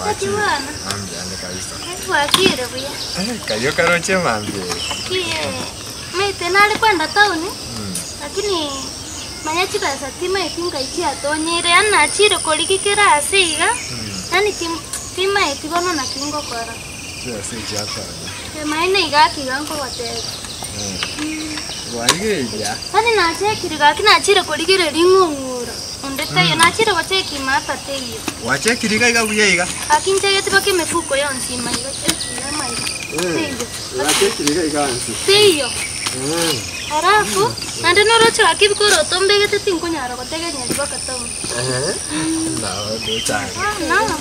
Naki bwana? Bwakire buya. Kayio karoche mambia eye. Ki maete nare kwenda town lakini manya chibesa timaeti ngai chiatonyeire yaani nachire korigia kera ase iga yaani tim- timaeti bono naki ngokora. Chibesa echiatonya. Emaene iga aki iga nkogotebia. Bwarigereria. Yaani nachekire gaki nachire korigereria ng'ong'ura onde taiyo nachire gocheki martha teiyo. Gwachekire iga iga buya iga. Gaki nchegete mpaka emefuko yonsi ime iga ekiya amaiga teiyo. Gwachekire iga iga onsi. Teiyo. Alafu naende noroche gaki ebikoroto mbegete tinkonyara gotegenyeri mpaka town. Nabo ndochanga. Bono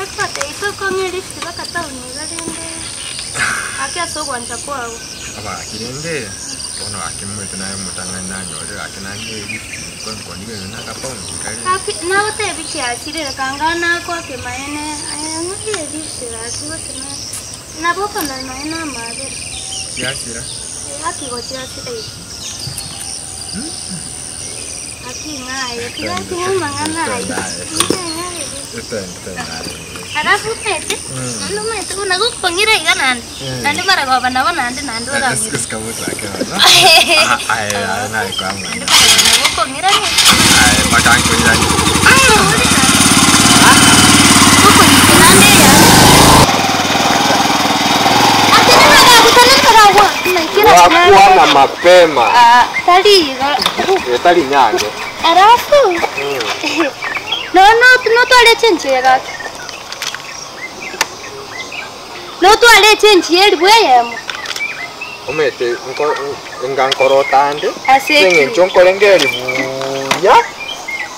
ekwatebia tokong'e elift mpaka town iga rende gaki ase ogwancha kwago. Gaki rende bono gaki moete naye omotang'ani nanyorire gaki naende elift nkonigereria na akapaundi kare. Gaki nagotebia chiasirire kanga nagoaka emaene aye ng'aki elift gaki gose nabo okonyora nonya na amabera. Chiasira? Eh gaki igo chiasira igo. Gaki ng'aye tiga tiga amang'ana ayio. Alafu omanyete, naende omanyete buna gokong'ira iga naende, naende baragoba nabo naende naende orang'ire. Naende baragoba nabo okong'irania. Ore naende. Gokonyita naende eyane. Ati nibaragutane nibaragwa naki Wakwana mapema. Ah, tari igo. Etari nyange. Alafu nono notware echenji eye gaki. Notware echenji ye elifu eyemo. Omanyete nko- nga nkorota ande, Ase ase eki. eng'encho nkorengereria buya,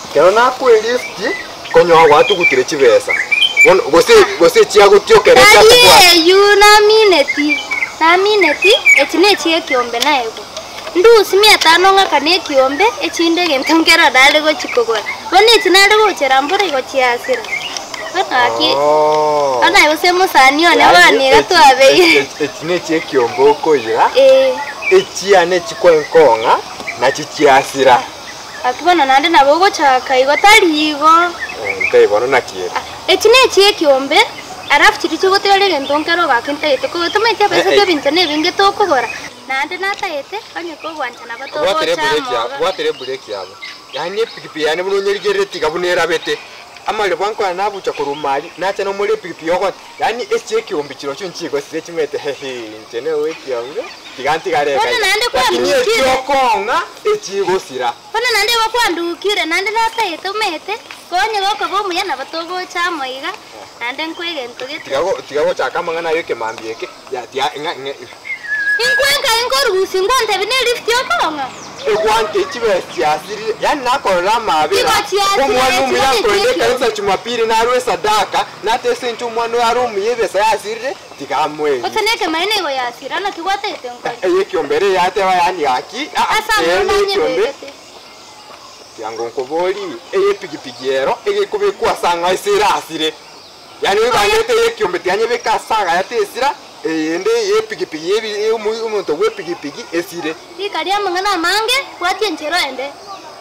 ekero nakwa elift, konyora gwatugutire chibesa. Bono gose gose chiagotiokera Tari chiakobwata. eywo namineti, namineti, echi ne echia ekiombe naegwa. Ndusia mia tano ng'akane ekiombe, echinde egento nkero nare gochia kogora. Bono echi nare gochera mbora igo chiasira. Bono gaki, Oo. bono aye gose omosani one Yaani bono iga echi- twabeire. echi- echi nechi ekiombe okoira, Ee. echiane echikwenkong'a, nachi chiasira. Gaki bono naende nabo ogochaka igo tari igo. Ntaibo bono naki ere. Echi nechi ekiombe, alafu chiria chigotigara egento nkero gaki ntagete kogora. Tomaeti abaiseke ebinto nebinge tokogora. Naende natagete onye kogwancha nabo Bwatera togocha ebreki amo yabo, iga. bwatera ebreki yabo. Yaani epikipiki yane buna onyerigerereti iga buna erabete. Amarebo ankwana nabucha korwa mari, nacha nomore epikipiki yogocha. Yaani echi ekiombe chirochio nchigosire chimete hehe inche newe ekiombe tiga ntigare Bono iga iga. naende Lakini kwandukire. echi okong'a echigosira. Bono naende igo kwandukire, naende natagete omanyete, konye gokoba omuya nabo togocha amo iga, naende nkwe egento gete. Tiga go tiga gochaka amang'ana aye ekemambia eke, ya tiga ng'a ng'a. Inkwe nkai nkorusia ngwantebi ne lift okong'a? Egwante chibesa chiasirire, yaani nakorora amaabera, Igo chiasirire, omwana omuya chigo akorenda nechiekio. ekanisa Jumapili narue esadaka, natese inche omwana oyo are omuya ebesa yasirire, tiga amoerie. Gose nekemaene igo yasira, naki gwatagete nkore? Eyekiombe ere yateba yaani gaki, aa, Ase eye amang'ana nekiombe, anyebegete. tiga ngonkobori, eyepigipigi ero, egekobekwa ase ang'ao ase erasire. Yaani oibangete eyekiombe tiga nyebeke ase agaya tesira, Eyende y'epigipigi y'omonto bw'epigipigi esire. Rika ri'amang'ana amange, bwatia enchera ende,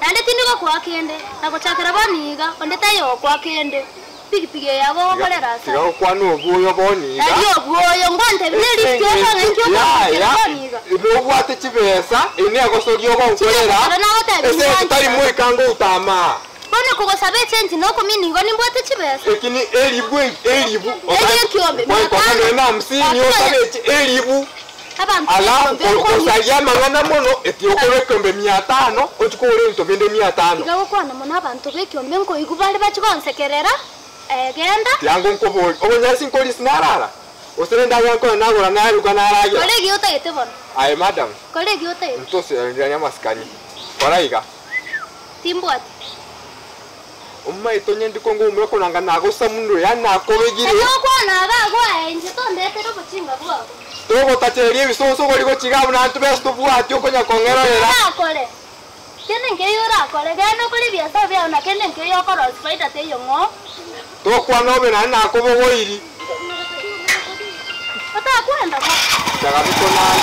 naende tindi gokoa kende, na gochakera bono iga, onde taiyo ogokoa kende. Pigipigi eye agogokorera ase Tiga gokwana obwoyo bono iga. Tari obwoyo, ngwantebie ne lift okong'a inki okogochera bono iga. Nobwate chibesa, eye negosoria ogonkorera, Chibesa nagotebia ase ense tari ngwanchera. moika ngouta amaa. Bono kogosaba echenchi nokomina igo nimbwate chibesa. Eki ni elibu elibu Eri ekiombe, mia Gwaikoka tano. nonya na hamsini osabe echi elibu Abanto alafu b'ekiombe nkomi. gosaria amang'ana mono eti okore ekiombe mia tano ochie kogora ebinto binde mia tano. Tiga gokwana mono abanto b'ekiombe nkoigwa bare bachie gonsekerera, eh, genda. Tiango nkobori obonyansi nkorisia narara gose rende aria nkonya nagora naruga naragera. Kora egi otagete bono. Aye madam. Kora egi otagete. Ntoseranirani amasikani. Kora iga. Timbwati. Omaete onye ndiko ngomura konanga nagosamunire, yaani nakobegire. Ekero okwana iga agwo aye inche tondetere obochinga bwao. Togotachereria ebisonso ogori gochiga abwo naende tobese tobwati okonya kong'erorera. Orakore kende nkeiyo orakore, genda okore ebiasara biao na kende nkeiyo okorosia faida teiyo ng'o. Tokwana obe naende nakobogoiri. Otakwenda bo. Chagabiko naye.